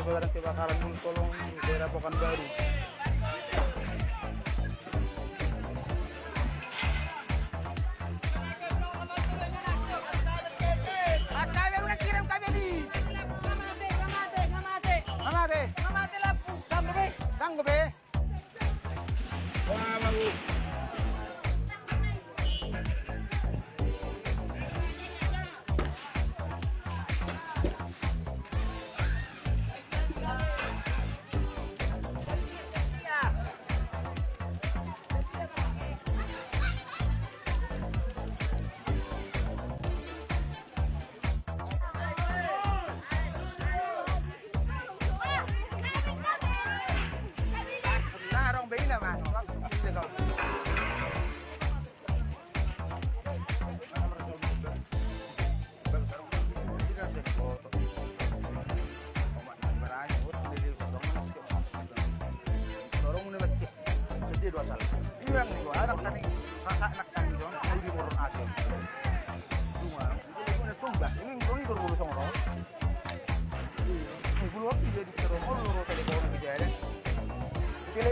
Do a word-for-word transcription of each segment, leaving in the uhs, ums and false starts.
Kebakaran, kebakaran Gunung Tolong, daerah Pekanbaru. Mas, kami udah kirim kami di. Nggak mati, nggak mati, nggak mati. Nggak mati. Nggak mati lampu. Sanggup, eh? Sanggup, eh?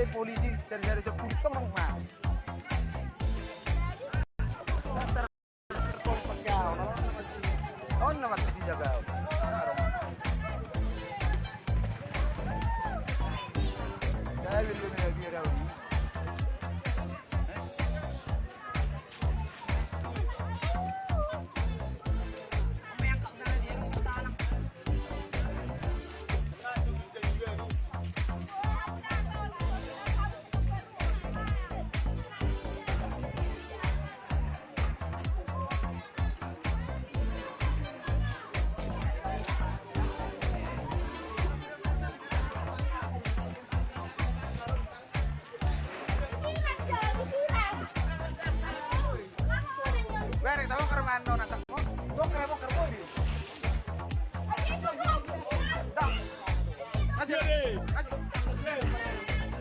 Polisi dari dari sepuluh tong, nah.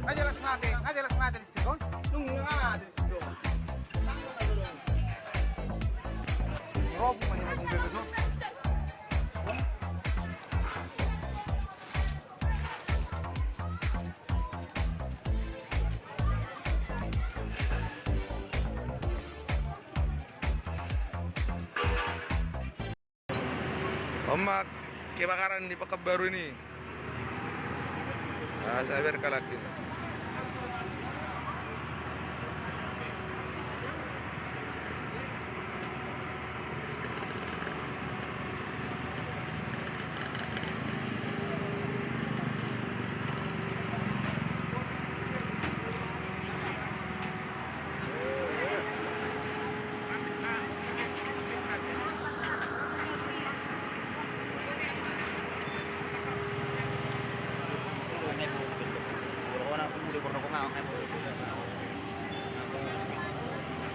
Nga jelas mate, nga jelas mate. Omak, kebakaran di Pekanbaru ini. Ah, sabar kalak ini.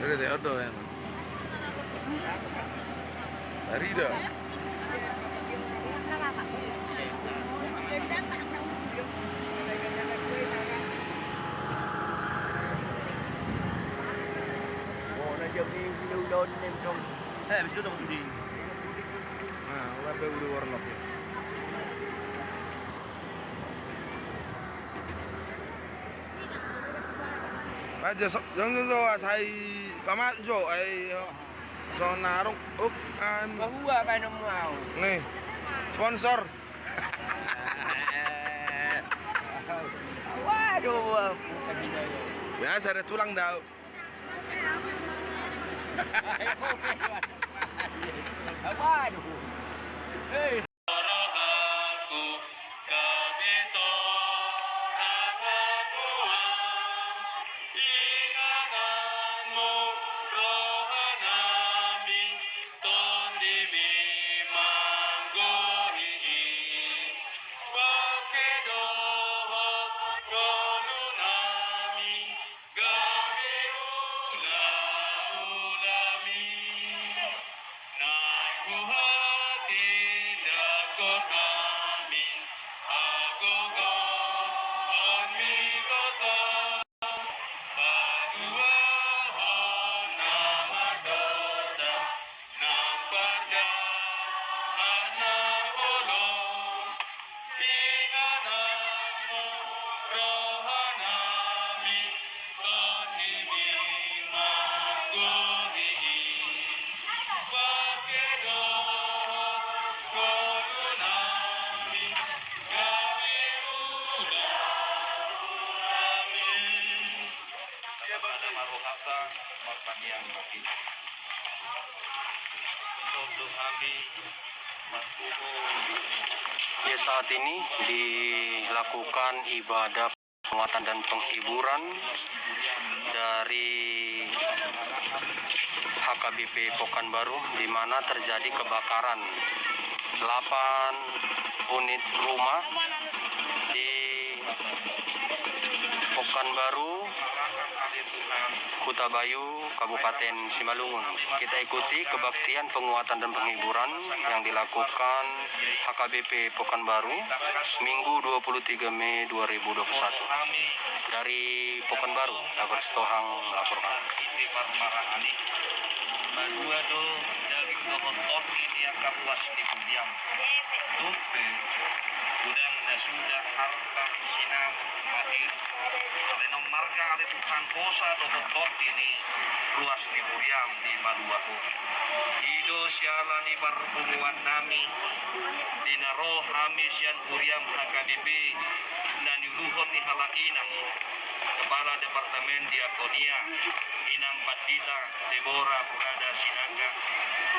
Ada deh, ada yang. Arida. Aja so, jong jong so, asai pamat jo ai. So narung uk an. Bahua painonmu au. Nih. Sponsor. Waduh. Biasa ada tulang dau. Waduh. Hei. Ya, saat ini dilakukan ibadah penguatan dan penghiburan dari H K B P Pekanbaru, di mana terjadi kebakaran delapan unit rumah di Pekanbaru, Hutabayu, Kabupaten Simalungun. Kita ikuti kebaktian penguatan dan penghiburan yang dilakukan H K B P Pekanbaru, Minggu dua puluh tiga Mei dua ribu dua puluh satu. Dari Pekanbaru, Dabar Sitohang melaporkan. Madua do daging dohot tondi ni angka ruas ni huriam. Tung pe godang na suda harta sinamot matir. Alai annon marga ale Tuhan hosa dohot tondi ni ruas ni huriam di paduahon. I do siala ni parpunguan nami, di na ro hami sian huriam H K B P, na niuluhon ni halak inang, Kepala Departemen Diakonia, Inang Pandita Debora Purada Sinaga,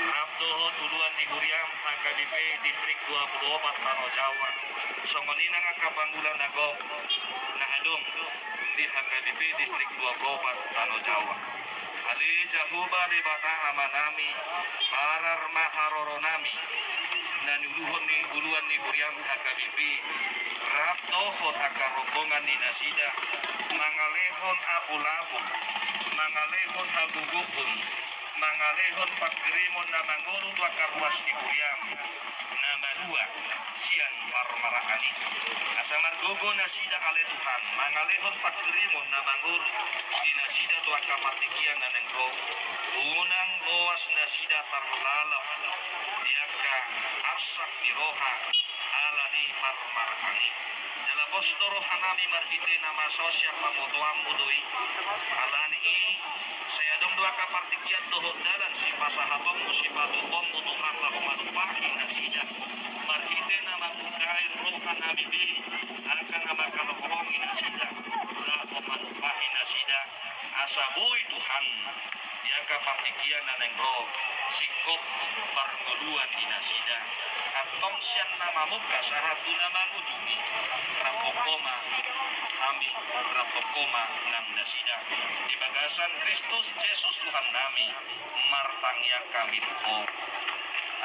rap dohot uluan ni huriam H K B P Distrik dua puluh opat Tano Jawa, songon i nang angka pangula na gok na adong di H K B P Distrik dua puluh opat Tano Jawa. Ale Jahowa Debata Amanami, parar ma haroro nami, na niuluhon ni uluan ni huriam H K B P, rap dohot angka rombongan ni nasida, mangalehon apulapul, mangalehon hagogoon, mangalehon panghirimon na mangoru tu angka ruas ni huriam na malua sian parmaraan i. Asa margogo nasida ale Tuhan, mangalehon panghirimon na mangoru di nasida tu angka partingkian na naeng ro. Unang loas nasida tarlalap di angka arsak ni roha ala ni parmaraan i. Jala pos do roha nami marhite na masa on sian pamotoanmu do i. Ala ni i, sai adong do angka partingkian dohot dalan sipasahatonmu, sipatupaonmu Tuhan laho manumpahi nasida. Marhite na mambuka roha nami be angka na mangkaholongi nasida laho manumpahi nasida. Asa boi Tuhan di angka partingkian na naeng ro singkop parngoluan ni nasida. Antong sian na mamungka sahat tu na mangujungi, rap Ho ma hami, rap Ho ma nang nasida. Di bagasan Kristus Jesus Tuhan nami, martangiang hami tu Ho.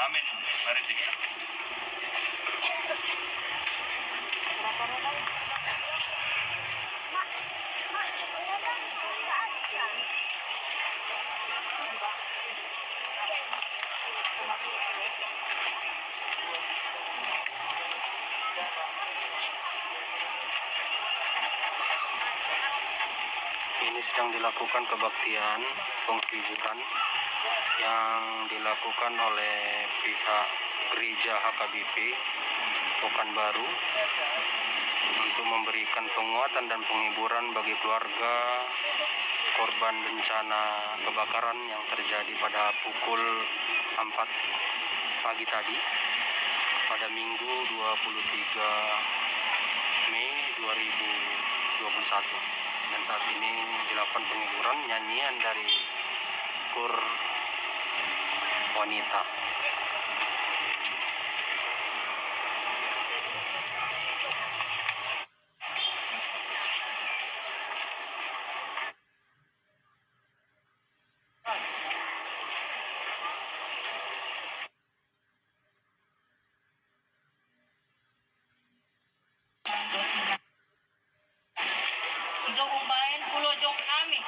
Amen. Mari kita. Ini sedang dilakukan kebaktian penghiburan yang dilakukan oleh pihak gereja H K B P Pekanbaru untuk memberikan penguatan dan penghiburan bagi keluarga korban bencana kebakaran yang terjadi pada pukul empat pagi tadi, pada Minggu dua puluh tiga Mei dua ribu dua puluh satu. Dan saat ini dilakukan penghiburan nyanyian dari kur wanita. Ido umbaen hulojong hami.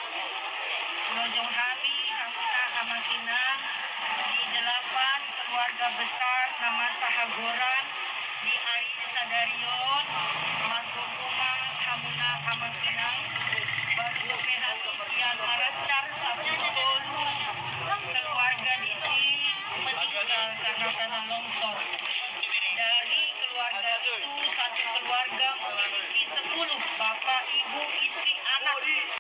Hulojong hami, hamuna amang inang, di delapan keluarga besar na masa hagoran di ari sadari on, margogo ma hamuna amang inang, baru dope hami sian Arancar sampulu tolu keluarga disi meninggal karena tanah longsor. Dari keluarga itu, satu keluarga memiliki sepuluh, bapak, ibu, istri,